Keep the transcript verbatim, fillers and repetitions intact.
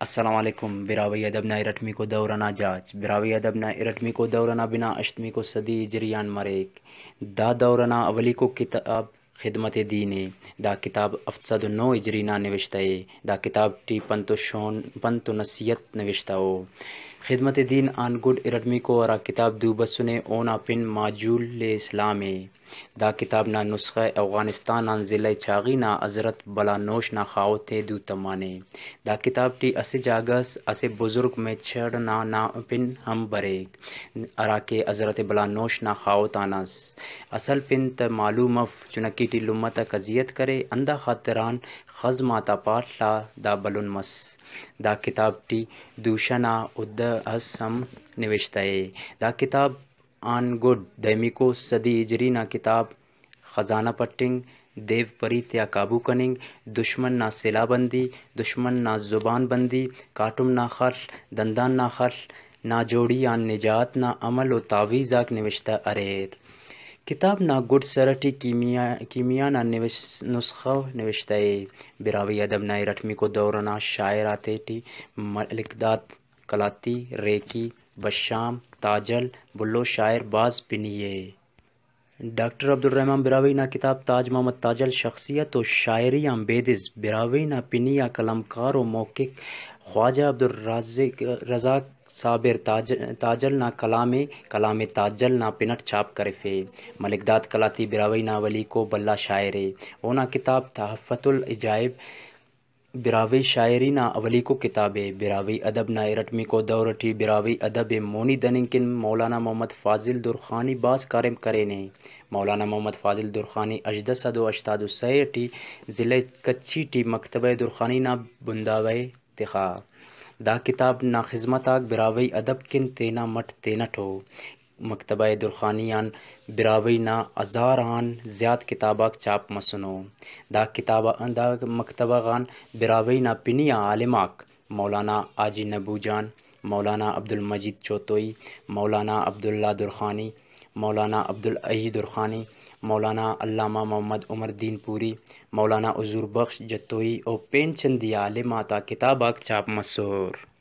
السلام علیکم۔ براہوئی ادب نا ارٹمیکو دور ئنا جاچ۔ براہوئی ادب نا ارٹمیکو دور ئنا بناء ہشتمیکو صدی ہجری آن مریک۔ دا دور ئنا اولیکو کتاب خدمت دین ءِ۔ دا کتاب ہفت سد و نہہ ہجری نا نوشتہ ءِ۔ دا کتاب ٹی پنت و شون، پنت و نصیحت نوشتہ ءُ۔ خدمت دین آن گڈ ارٹمیکو ہرا کتاب دو بسنے، اونا پن ماجول اسلام ءِ۔ دا کتاب نا نسخہ اوغانستان آن ضلع چاغی نا حضرت بلانوش نا خاہوت ءِ دو تمانے۔ دا کتاب ٹی اسہ جاگہ اس اسہ بزرگ میچڑ نا، نا پن ہم بریک، ہراکہ حضرت بلانوش نا خاہوت آن ئس۔ اصل پن تہ معلوم اف، چنکی ٹی لمہ تک اذیت کرے، ہندا خاطران خزم آتا پاڷ آ دا بھلن مس۔ دا کتاب ٹی دوشہ نا عہدہ اس ہم نوشتہ ءِ۔ دا کتاب آن گڈ دہمیکو صدی ہجری نا کتاب خزانہ پٹنگ، دیو پری تیا قابو کننگ، دشمن نا سلاح بندی، دشمن نا زبان بندی، کاٹم نا خڷ، دندان نا خڷ، ناجوڑی آن نجات نا عمل و تعویذ آک نوشتہ اریر۔ کتاب نا گڈ سر ٹی کیمیا، کیمیا نا نوش-، نسخہ نوشتہ ءِ۔ براہوئی ادب نا ارٹمیکو دور ئنا شاعر آتے ٹی ملک داد قلاتی، ریکی، بشام، تاجل، بھلو شاعر بھاز پنی ءِ۔ ڈاکٹر عبدالرحمن براہوئی نا کتاب تاج محمد تاجل شخصیت و شاعری آن بیدس براہوئی نا پنی آ قلمکار و محقق خواجہ عبدالرازق، رزاق صابر تاج-، تاجل نا کلام ءِ، کلام تاجل نا پن اٹ چھاپ کرفے۔ ملک داد قلاتی براہوئی نا اولیکو بھلا شاعر ءِ۔ اونا کتاب تحفۃ العجائب براہوئی شاعری نا اولیکو کتاب ءِ۔ براہوئی ادب نا ارٹمیکو دور ٹی براہوئی ادب ءِ مونی دننگ کن مولانا محمد فاضل درخانی بھاز کاریم کرینے۔ مولانا محمد فاضل درخانی ہژدہ سد و ہشتاد و سہ ٹی ضلع کچھی ٹی مکتبہ درخانی نا بنداو ءِ تخا۔ دا کتاب نا خذمت آک براہوئی ادب کن تینا مٹ تینٹ ءُ۔ مکتبہ درخانی آن براہوئی نا ہزار آن زیات کتاب آک چھاپ مسنو۔ دا کتاب، دا مکتبہ غان براہوئی نا پنی آ عالم آک مولانا حاجی نبو جان، مولانا عبدالمجید چوتوئی، مولانا عبداللہ درخانی، مولانا عبدالحی درخانی، مولانا علامہ محمد عمر دین پوری، مولانا حضور بخش جتوئی و پین چندی عالم آتا کتاب آک چھاپ مسر۔